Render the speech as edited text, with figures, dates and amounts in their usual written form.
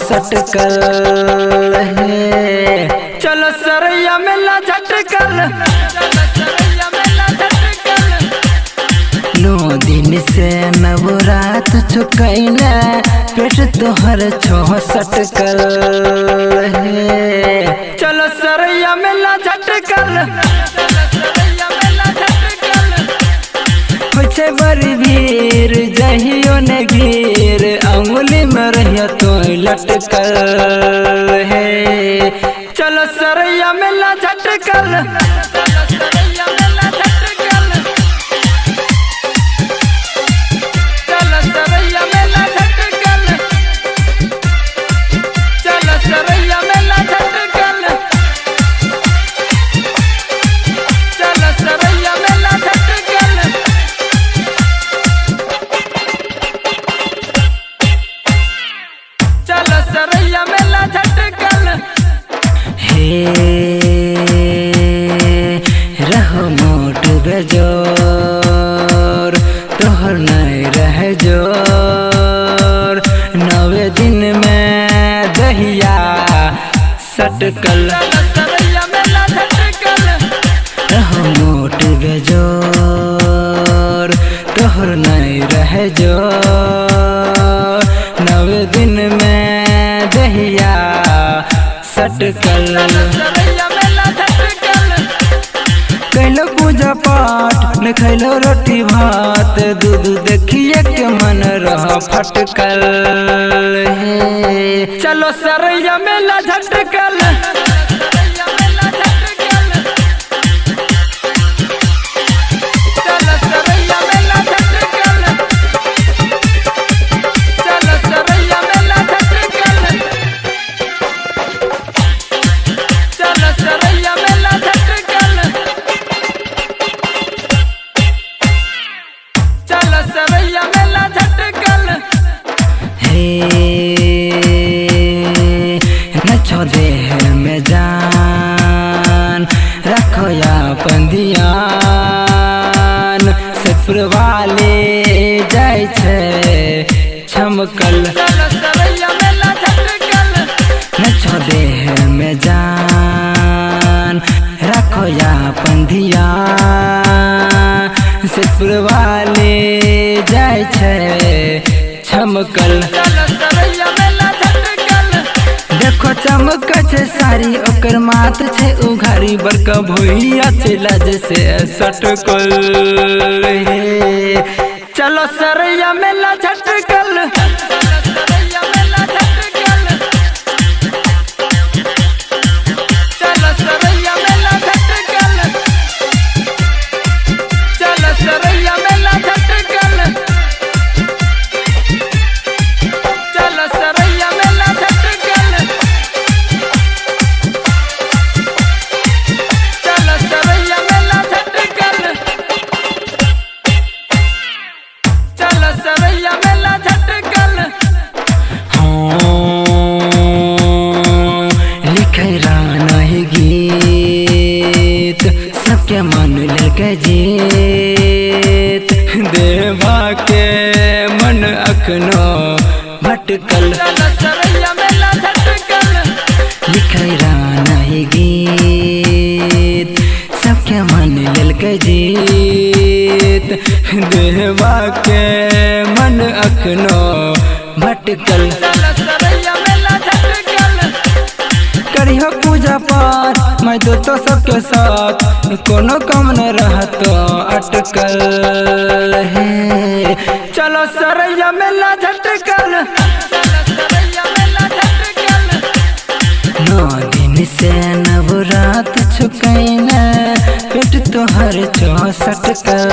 सटकल हे। चलो सरैया मेला झटकल, 9 दिन से नवरात चुकैला पेट तोहर छो सटकल हे। चलो सरैया मेला झटकल, होइ छै बड़ी भीड़ जहियो ने गिर अंगुली में रहियो तो लटकल हे। चलो सरैया मेला झटकल, रहो मोट बेजोर तोहर नहीं रह जोर, 9 दिन में दहिया सटकल। रहो मोट बेजोर तोहर नहीं रह जोर, 9 दिन में दहिया सटकल। कैलो पूजा पाठ न खैलो रोटी भात, दूध देखिए के मन रह फटकल हे। चलो सरैया मेला झटकल, नचो देह में जान रखो अपन ध्यान, सतपुर वाले जाय छै छमकल। नचो देह में जान रखो अपन ध्यान, सतपुर वाले जाय छै छमकल। देखो चमक छै साड़ी ओकर माथ छै उघारी, बड़का भुइया चला जैसे सटकल हे। चलो सरैया मेला झटकल, गीत सबके मन लेके जीत, देवा के मन अखनो भटकल। लिखे राना गीत सबके मन लेके जीत, देवा के मन अखनो भटकल। करिहो पूजा पाठ मैं दो तो सबके साथ, कोनो कम न रहतो अटकल हे। चलो सरैया मेला झटकल, 9 दिन से नवरात छुकैना पेट तोहर छो सटकल।